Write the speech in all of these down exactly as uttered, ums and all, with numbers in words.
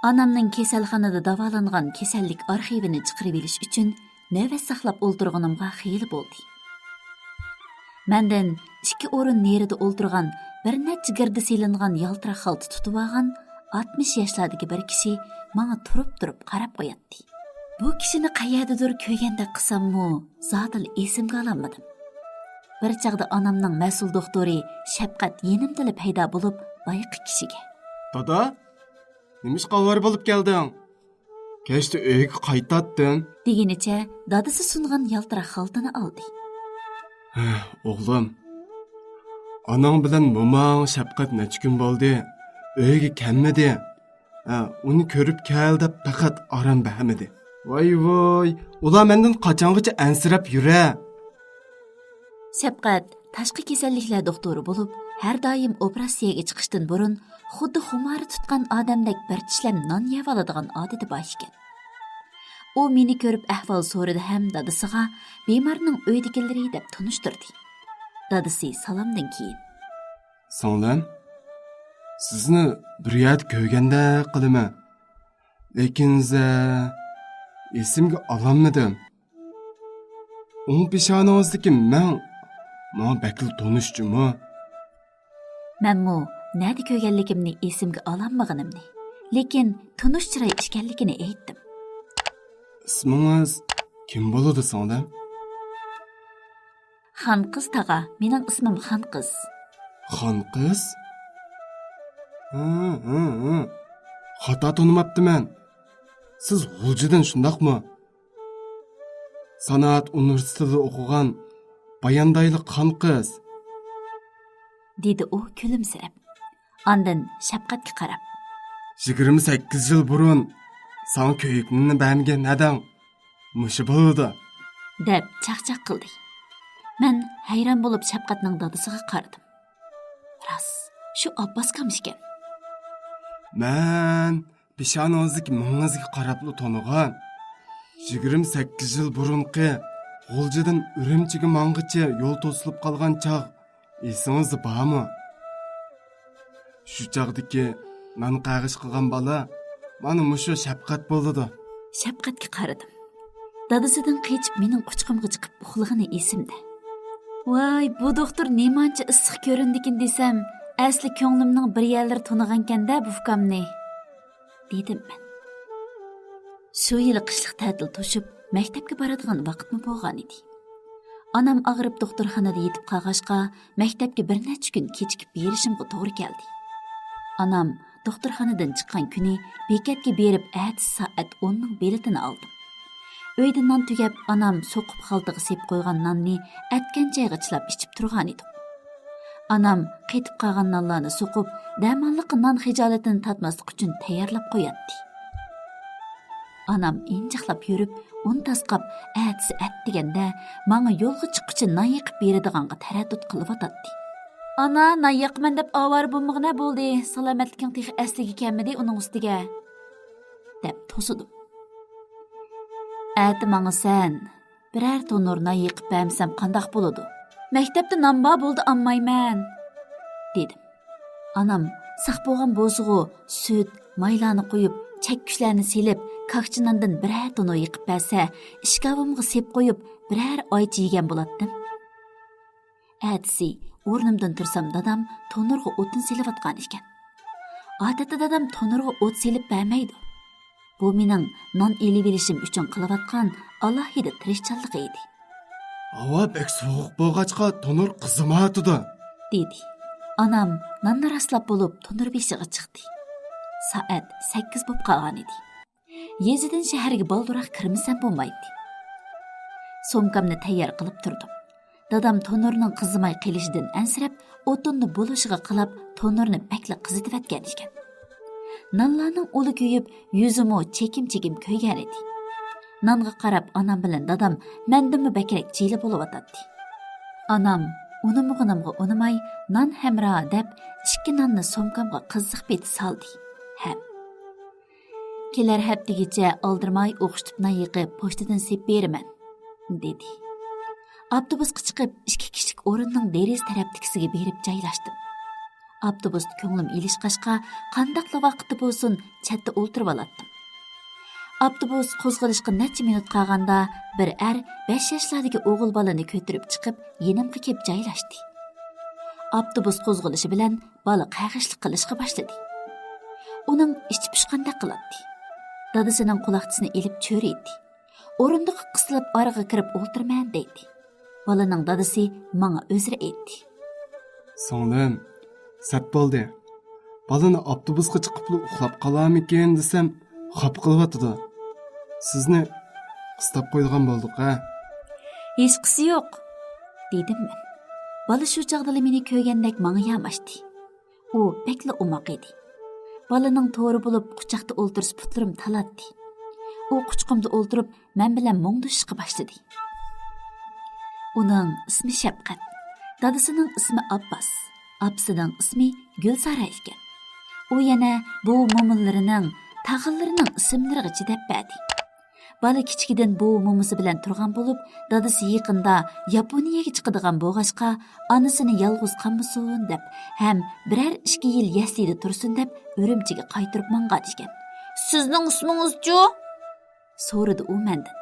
ئانامنىڭ كېسەلخانىدا داۋالانغان كېسەللىك ئارخىۋىنى چىقىرىۋېلىش ئۈچۈن نۆۋەت ساقلاپ ئولتۇرغىنىمغا خېلى بولدى. مەندىن ئىككى ئورۇن نېرىدا ئولتۇرغان بىر نەچچە گىردە سېلىنغان يالتىراق خالتا تۇتۇۋالغان ئاتمىش ياشلاردىكى بىر كىشى ماڭا تۇرۇپ-تۇرۇپ قاراپ قوياتتى. بۇ كىشىنى قەيەردىدۇر كۆرگەندەك قىلساممۇ، زادىلا ئېسىمگە ئالالمىدىم. بىر چاغدا ئانامنىڭ مەسئۇل دوختۇرى شەپقەت يېنىمدىلا پەيدا بولۇپ، بايىقى كىشىگە: «دادا، نېمىشقا ئاۋارە بولۇپ كەلدىڭ؟ كەچتە ئۆيگە قايتاتتىم.» دېگىنىچە دادىسى سۇنغان يالتىراق خالتىنى ئالدى. «ھە، ئوغلۇم، ئاناڭ بىلەن موماڭ شەپقەت نەچچە كۈن بولدى، ئۆيگە كەلمىدى. ھە، ئۇنى كۆرۈپ كەل دەپ پەقەت ئارام بەرمىدى. ۋاي ۋاي، ئۇلار مەندىن قاچانغىچە ئەنسىرەپ يۈرە؟» شەپقەت تاشقى كېسەللىكلەر دوختۇرى بولۇپ، ھەر دائىم ئوپېراتسىيەگە چىقىشتىن بۇرۇن خۇددى خۇمارى تۇتقان ئادەمدەك بىر چىشلەم نان يەۋالىدىغان ئادىتى بار ئىكەن. ئۇ مېنى كۆرۈپ ئەھۋال سورىدى ھەم دادىسىغا بىمارنىڭ ئۆيىدىكىلىرى دەپ تونۇشتۇردى. دادىسى سالامدىن كېيىن: «سىڭلىم، سىزنى بىر يەردە كۆرگەندەك قىلىمەن. لېكىن زە، ئېسىمگە ئالالمىدىم. ئوڭ پېشانىڭىزدىكى مەڭ ماڭا بەكلا تونۇش جۇمۇ.» مەنمۇ نەدە كۆرگەنلىكىمنى ئېسىمگە ئالالمىغىنىمنى، لېكىن تونۇش چىراي ئىكەنلىكىنى ئېيتتىم. «ئىسمىڭىز كىم بولىدۇ، سىڭلىم؟» «خانقىز تاغا، مېنىڭ ئىسمىم خانقىز.» «خانقىز؟ ھە، ھە، ھە. خاتا تونۇماپتىمەن. سىز غۇلجىدىن، شۇنداقمۇ؟ سانائەت ئۇنىۋېرسىتېتىدا ئوقۇغان باياندايلىق خانقىز.» دېدى ئۇ كۈلۈمسىرەپ. ئاندىن شەپقەتكە قاراپ: «يىگىرمە سەككىز يىل بۇرۇن ساڭا كۆيۈك نېنى بەرمىگەن ھەدەڭ مۇشۇ بولىدۇ.» دەپ چاقچاق قىلدى. مەن ھەيران بولۇپ شەپقەتنىڭ دادىسىغا قارىدىم. راست، شۇ ئابباسكام ئىكەن. مەن پېشانىڭىزدىكى مېڭىڭىزگە قاراپلا تونۇغان. يىگىرمە سەككىز يىل بۇرۇنقى غۇلجىدىن ئۈرۈمچىگە ماڭغىچە يول توسۇلۇپ قالغان چاغ ئېسىڭىزدە بارمۇ؟ شۇ چاغدىكى نان قەغىش قىلغان بالا مانا مۇشۇ شەپقەت بولىدۇ. شەپقەتكە قارىدىم. دادىسىدىن قېچىپ مېنىڭ قۇچىقىمغا چىقىپ ئۇخلىغىنى ئېسىمدە. ۋاي، بۇ دوختۇر نېمانچە ئىسسىق كۆرۈندىكىن دېسەم، ئەسلى كۆڭلۈمنىڭ بىر يەرلىرى تونۇغانكەن-دە بۇ ئۇكامنى، دېدىم مەن. شۇ يىلى قىشلىق تەتىل توشۇپ، مەكتەپكە بارىدىغان ۋاقىتمۇ بولغانىدى. ئانام ئاغرىپ دوختۇرخانىدا يېتىپ قالغاچقا، مەكتەپكە بىر نەچچە كۈن كېچىكىپ بېرىشىمغا توغرا كەلدى. ئانام دوختۇرخانىدىن چىققان كۈنى بېكەتكە بېرىپ، ئەتىسى سائەت ئوننىڭ بېلىتىنى ئالدىم. ئۆيدە نان تۈگەپ، ئانام سوقۇپ خالتىغا سېلىپ قويغان ناننى ئەتكەن چايغا چىلاپ ئىچىپ تۇرغانىدۇق. ئانام قېتىپ قالغان نانلارنى سوقۇپ، دەماللىققا نان خىجالىتىنى تارتماسلىق ئۈچۈن تەييارلاپ قوياتتى. ئانام ئىنجىقلاپ يۈرۈپ، ئۇن تاسقاپ، ئەتىسى ئەتىگەندە ماڭا يولغا چىققۇچە نان يېقىپ بېرىدىغانغا تەرەددۇت قىلىۋاتاتتى. «ئانا، نان ياقىمەن دەپ ئاۋارە بولمىغىنە بولدى، سالامەتلىكىڭ تېخى ئەسلىگە كەلمىدى ئۇنىڭ ئۈستىگە.» دەپ توسىدىم. «ئەتە ماڭىسەن، بىرەر تونۇر نان يېقىپ بەرمىسەم قانداق بولىدۇ؟ مەكتەپتە نان بار، بولدى، ئالمايمەن.» دېدىم. ئانام ساق بولغان بولسىغۇ، سۈت، مايلارنى قۇيۇپ، چەككۈچلەرنى سېلىپ، كاكچا ناندىن بىرەر تونۇر يېقىپ بەرسە، ئىشكاپىمغا سېلىپ قويۇپ، بىرەر ئايچە يېگەن بولاتتىم. ئەتىسى ئورنۇمدىن تۇرسام، دادام تونۇرغا ئوتۇن سېلىۋاتقان ئىكەن. ئادەتتە دادام تونۇرغا ئوت سېلىپ بەرمەيدۇ. بۇ مېنىڭ نان ئېلىۋېلىشىم ئۈچۈن قىلىۋاتقان ئالاھىدە تىرىشچانلىقى ئىدى. «ھاۋا بەك سوغۇق بولغاچقا، تونۇر قىزىمايۋاتىدۇ.» دېدى. ئانام ناننى راسلاپ بولۇپ، تونۇر بېشىغا چىقتى. سائەت سەككىز بولۇپ قالغان ئىدى. يېزىدىن شەھەرگە بالدۇرراق كىرمىسەم بولمايتتى. سومكامنى تەييار قىلىپ تۇردۇم. دادام تونۇرنىڭ قىزىماي قېلىشىدىن ئەنسىرەپ، ئوتۇننى بولۇشىغا قىلاپ، تونۇرنى بەكلا قىزىتىۋەتكەن ئىكەن. نانلارنىڭ ئۇلى كۆيۈپ، يۈزىمۇ چېكىم-چېكىم كۆيگەن ئىدى. نانغا قاراپ ئانام بىلەن دادام مەندىنمۇ بەكرەك جىلە بولۇۋاتاتتى. ئانام ئۇنىمىغىنىمغا ئۇنىماي، نان ھەمراھ دەپ، ئىككى ناننى سومكامغا قىزىق پېتى سالدى ھەم: كېلەر ھەپتىگىچە ئالدىرىماي ئوخشىتىپ نان يېقىپ، پوچتىدىن سېلىپ بېرىمەن، دېدى. ئاپتوبۇسقا چىقىپ، ئىككى كىشىلىك ئورۇننىڭ دېرىزە تەرەپتىكىسىگە بېرىپ جايلاشتىم. ئاپتوبۇستا كۆڭلۈم ئېلىشقاچقا، قانداقلا ۋاقىتتا بولسۇن، چەتتە ئولتۇرۇۋالاتتىم. ئاپتوبۇس قوزغىلىشقا نەچچە مىنۇت قالغاندا، بىر ئەر بەش ياشلاردىكى ئوغۇل بالىنى كۆتۈرۈپ چىقىپ، يېنىمغا كېلىپ جايلاشتى. ئاپتوبۇس قوزغىلىشى بىلەن بالا قەغىشلىك قىلىشقا باشلىدى. ئۇنىڭ ئىچى پۇشقاندەك قىلاتتى. دادىسىنىڭ قۇلاقچىسىنى ئېلىپ چۆرىيتتى. ئورۇندۇققا قىستىلىپ ئارىغا كىرىپ ئولتۇرىمەن دەيتتى. بالىنىڭ دادىسى ماڭا ئۆزرە ئېيتتى. سىڭلىم، سەت بولدى. بالىنى ئاپتوبۇسقا چىقىپلا ئۇخلاپ قالارمىكىن دېسەم، خاپا قىلىۋاتىدۇ. سىزنى قىستاپ قويىدىغان بولدۇق ھە. ھېچقىسى يوق، دېدىم مەن. بالا شۇ چاغدىلا مېنى كۆرگەندەك ماڭا ياماشتى. ئۇ بەكلا ئوماق ئىدى. بالىنىڭ تورى بولۇپ، قۇچاقتا ئولتۇرسا پۇتلىرىم تالاتتى. ئۇ قۇچىقىمدا ئولتۇرۇپ، مەن بىلەن مۇڭدىشىشقا باشلىدى. ئۇنىڭ ئىسمى شەپقەت، دادىسىنىڭ ئىسمى ئابباس، ئاپىسىنىڭ ئىسمى گۈلسارا ئىكەن. ئۇ يەنە بوۋا مومىلىرىنىڭ، تاغىلىرىنىڭ ئىسىملىرىغا چىدەپ بەردى. بالا كىچىكىدىن بوۋا مومىسى بىلەن تۇرغان بولۇپ، دادىسى يېقىندا ياپونىيەگە چىقىدىغان بولغاچقا، ئانىسىنى يالغۇز قالمىسۇن دەپ ھەم بىرەر ئىككى يىل يەسلىدە تۇرسۇن دەپ ئۈرۈمچىگە قايتۇرۇپ ماڭغان ئىكەن. سىزنىڭ ئىسمىڭىزچۇ؟ سورىدى ئۇ مەندىن.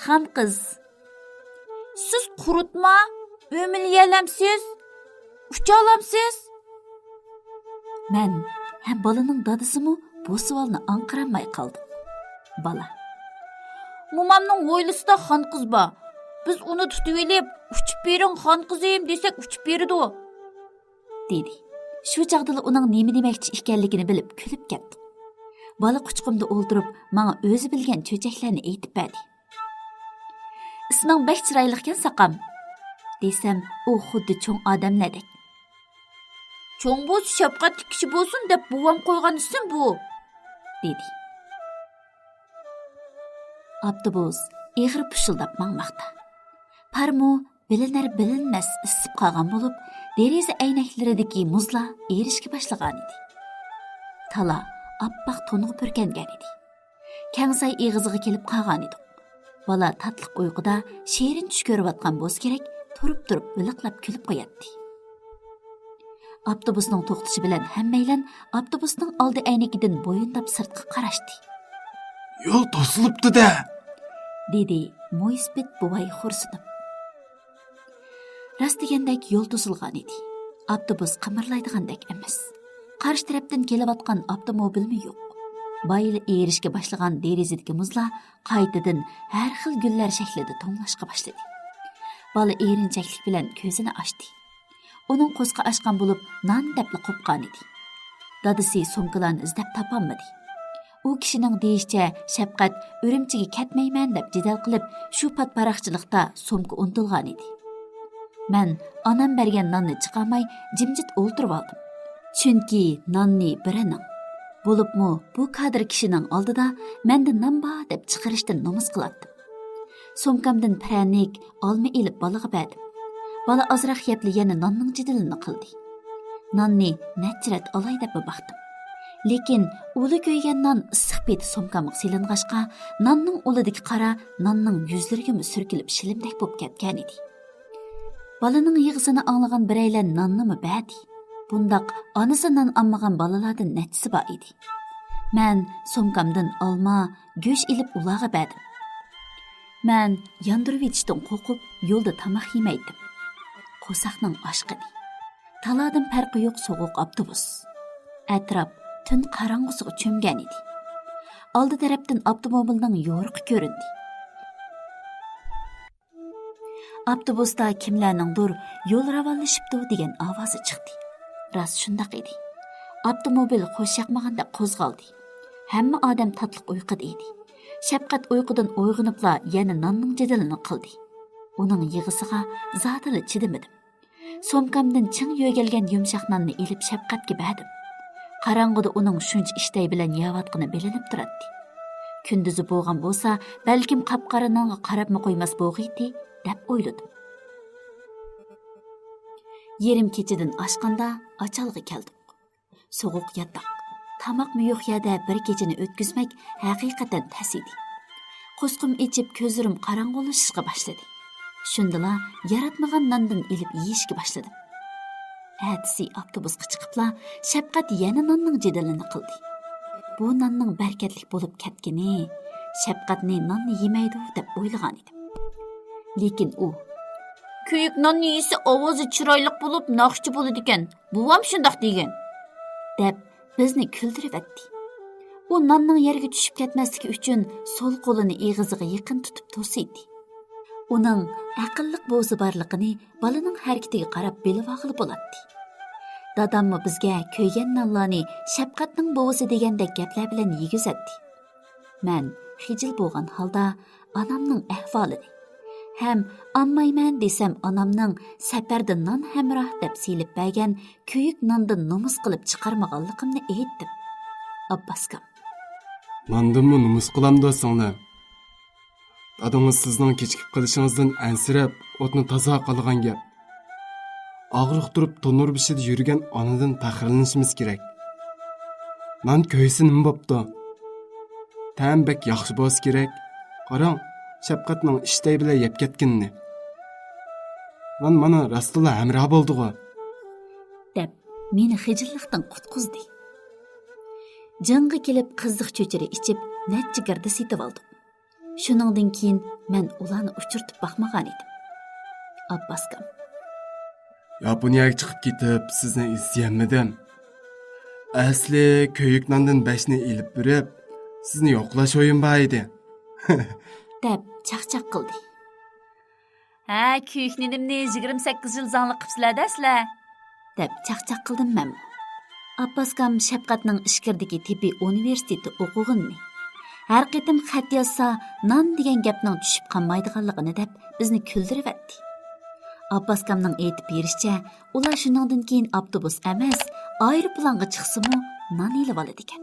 خان قىز. سىز قۇرۇتما، ئۆمىلىيەلەمسىز؟ ئۇچالامسىز؟ مەن ھەم بالىنىڭ دادىسىمۇ بۇ سوئالنى ئاڭقىرالماي قالدۇق. بالا. مومامنىڭ ھويلىسىدا خان قىز بار. بىز ئۇنى تۇتۇۋېلىپ، ئۇچۇپ بېرىڭ خان قىزىم دېسەك ئۇچۇپ بېرىدۇ، دېدى. شۇ چاغدىلا ئۇنىڭ نېمە دېمەكچى ئىكەنلىكىنى بىلىپ كۈلۈپ كەتتۇق. بالا قۇچىقىمدا ئولتۇرۇپ، ماڭا ئۆزى بىلگەن چۆچەكلەرنى ئېيتىپ بەردى. ئىسمىڭ بەك چىرايلىقكەن ساقام، دېسەم، ئۇ خۇددى چوڭ ئادەملەردەك. چوڭ بولسا شەپقەتلىك كىشى بولسۇن دەپ بوۋام قويغان ئىسىم بۇ، دېدى. ئاپتوبۇس ئېغىر پۇشۇلداپ ماڭماقتا. پارمۇ بىلىنەر بىلىنمەس ئىسسىپ قالغان بولۇپ، دېرىزە ئەينەكلىرىدىكى مۇزلار ئېرىشكە باشلىغانىدى. تالا ئاپئاق تونغا پۈركەنگەنىدى. كەڭ ساي ئېغىزىغا كېلىپ قالغانىدۇق. بالا تاتلىق ئۇيقۇدا شېرىن چۈش كۆرۈۋاتقان بولسا كېرەك، تۇرۇپ-تۇرۇپ ۋىلىقلاپ كۈلۈپ قوياتتى. ئاپتوبۇسنىڭ توختىشى بىلەن ھەممەيلەن ئاپتوبۇسنىڭ ئالدى ئەينىكىدىن بويۇنداپ سىرتقا قاراشتى. يول توسۇلۇپتۇ-دە! دېدى مويسىپىت بوۋاي خورسىنىپ. راست دېگەندەك يول توسۇلغانىدى. ئاپتوبۇس قىمىرلايدىغاندەك ئەمەس. قارشى تەرەپتىن كېلىۋاتقان ئاپتوموبىلمۇ يوق. بايىلا ئېرىشكە باشلىغان دېرىزىدىكى مۇزلار قايتىدىن ھەر خىل گۈللەر شەكلىدە توملاشقا باشلىدى. بالا ئېرىنچەكلىك بىلەن كۆزىنى ئاچتى. ئۇنىڭ قورسىقى ئاچقان بولۇپ، نان دەپلا قوپقانىدى. دادىسى سومكىلارنى ئىزدەپ تاپالمىدى. ئۇ كىشىنىڭ دېيىشىچە، شەپقەت ئۈرۈمچىگە كەتمەيمەن دەپ جېدەل قىلىپ، شۇ پاتپاراقچىلىقتا سومكا ئۇنتۇلغانىدى. مەن ئانام بەرگەن ناننى چىقارماي، جىمجىت ئولتۇرۇۋالدىم. چۈنكى ناننى بىرىنىڭ، بولۇپمۇ بۇ كادىر كىشىنىڭ ئالدىدا مەندە نان بار دەپ چىقىرىشتىن نومۇس قىلاتتىم. سومكامدىن پىرەنىك، ئالما ئېلىپ بالىغا بەردىم. بالا ئازراق يەپلا يەنە ناننىڭ جېدىلىنى قىلدى. ناننى نەچچە رەت ئالاي دەپمۇ باقتىم. لېكىن ئۇلى كۆيگەن نان ئىسسىق پېتى سومكامغا سېلىنغاچقا، ناننىڭ ئۇلىدىكى قارا ناننىڭ يۈزلىرىگىمۇ سۈركىلىپ شىلىمدەك بولۇپ كەتكەنىدى. بالىنىڭ يىغىسىنى ئاڭلىغان بىرەيلەن ناننىمۇ بەردى. بۇنداق ئانىسى نان ئالمىغان بالىلاردىن نەچچىسى بار ئىدى. مەن سومكامدىن ئالما، گۆش ئېلىپ ئۇلارغا بەردىم. مەن ياندۇرۇۋېتىشتىن قورقۇپ، يولدا تاماق يېمەيتتىم. قورساقنىڭ ئاچقىنى. تالادىن پەرقى يوق سوغۇق ئاپتوبۇس. ئەتراپ تۈن قاراڭغۇسىغا چۆمگەنىدى. ئالدى تەرەپتىن ئاپتوموبىلنىڭ يورۇقى كۆرۈندى. ئاپتوبۇستا كىملەرنىڭدۇر يول راۋانلىشىپتۇ دېگەن ئاۋازى چىقتى. راست شۇنداق ئىدى. ئاپتوموبىل خۇش ياقمىغاندەك قوزغالدى. ھەممە ئادەم تاتلىق ئۇيقۇدا ئىدى. شەپقەت ئۇيقۇدىن ئويغىنىپلا يەنە ناننىڭ جېدىلىنى قىلدى. ئۇنىڭ يىغىسىغا زادىلا چىدىمىدىم. سومكامدىن چىڭ يۆگەلگەن يۇمشاق ناننى ئېلىپ شەپقەتكە بەردىم. قاراڭغۇدا ئۇنىڭ شۇنچە ئىشتەي بىلەن يەۋاتقىنى بىلىنىپ تۇراتتى. كۈندۈزى بولغان بولسا، بەلكىم قاپقارا نانغا قاراپمۇ قويماس بولغىيتتى، دەپ ئويلىدىم. يېرىم كېچىدىن ئاشقاندا ئاچالغا كەلدۇق. سوغۇق ياتاق، تاماقمۇ يوق يەردە بىر كېچىنى ئۆتكۈزمەك ھەقىقەتەن تەس ئىدى. قۇسقۇم ئېچىپ، كۆزلىرىم قاراڭغۇلىشىشقا باشلىدى. شۇندىلا ياراتمىغان ناندىن ئېلىپ يېيىشكە باشلىدىم. ئەتىسى ئاپتوبۇسقا چىقىپلا شەپقەت يەنە ناننىڭ جېدىلىنى قىلدى. بۇ ناننىڭ بەرىكەتلىك بولۇپ كەتكىنى، شەپقەتنى ناننى يېمەيدۇ دەپ ئويلىغان ئىدىم. لېكىن ئۇ، «كۆيۈك ناننى يېسە ئاۋازى چىرايلىق بولۇپ، ناخشىچى بولىدىكەن، بوۋام شۇنداق دېگەن» دەپ، بىزنى كۈلدۈرۈۋەتتى. ئۇ ناننىڭ يەرگە چۈشۈپ كەتمەسلىكى ئۈچۈن سول قولىنى ئېغىزىغا يېقىن تۇتۇپ توسۇيتتى. ئۇنىڭ ئەقىللىق بوۋىسى بارلىقىنى بالىنىڭ ھەرىكىتىگە قاراپ بىلىۋالغىلى بولاتتى. داداممۇ بىزگە كۆيگەن نانلارنى شەپقەتنىڭ بوۋىسى دېگەندەك گەپلەر بىلەن يېگۈزەتتى. مەن خىجىل بولغان ھالدا ئانامنىڭ ئەھۋالىنى ھەم ئانمايمەن دېسەم ئانامنىڭ سەپەردە نان ھەمراھ دەپ سېلىپ بەرگەن كۆيۈك ناندىن نومۇس قىلىپ چىقارمىغانلىقىمنى ئېيتتىم. ئابباسكام، ناندىنمۇ نومۇس قىلامدۇ سىڭلىم؟ دادىڭىز سىزنىڭ كېچىكىپ قېلىشىڭىزدىن ئەنسىرەپ، ئوتنى تازا قالىغان گەپ. ئاغرىق تۇرۇپ تونۇر بېشىدا يۈرگەن ئانىدىن پەخىرلىنىشىمىز كېرەك. نان كۆيسە نېمە بوپتۇ؟ تەم بەك ياخشى بولسا كېرەك. قاراڭ، شەپقەتنىڭ ئىشتەي بىلەن يەپ كەتكىنىنى. نان مانا راستلا ھەمراھ بولدىغۇ. دەپ، مېنى خىجىللىقتىن قۇتقۇزدى. جىڭغا كېلىپ قىزىق چۆچۈرە ئىچىپ، نەچچە گىردە سېتىۋالدۇق. شۇنىڭدىن كېيىن مەن ئۇلارنى ئۇچرىتىپ باقمىغان ئىدىم. ئابباسكام، ياپونىيەگە چىقىپ كېتىپ، سىزنى ئىزدىيەلمىدىم. ئەسلى كۆيۈك ناندىن بەشنى ئېلىپ بېرىپ، سىزنى يوقلاش ئويۇم بار ئىدى. دەپ چاقچاق قىلدى. ھە، كۆيۈك نېنىمنى يىگىرمە سەككىز يىل زاڭلىق قىپسىلەر-دە سىلەر. دەپ چاقچاق قىلدىم مەنمۇ. ئابباسكام شەپقەتنىڭ ئىچكىرىدىكى تېببىي ئۇنىۋېرسىتېتتا ئوقۇغىنىنى، ھەر قېتىم خەت يازسا، نان دېگەن گەپنىڭ چۈشۈپ قالمايدىغانلىقىنى دەپ، بىزنى كۈلدۈرۈۋەتتى. ئابباسكامنىڭ ئېيتىپ بېرىشىچە، ئۇلار شۇنىڭدىن كېيىن ئاپتوبۇس ئەمەس، ئايروپىلانغا چىقسىمۇ، نان ئېلىۋالىدىكەن.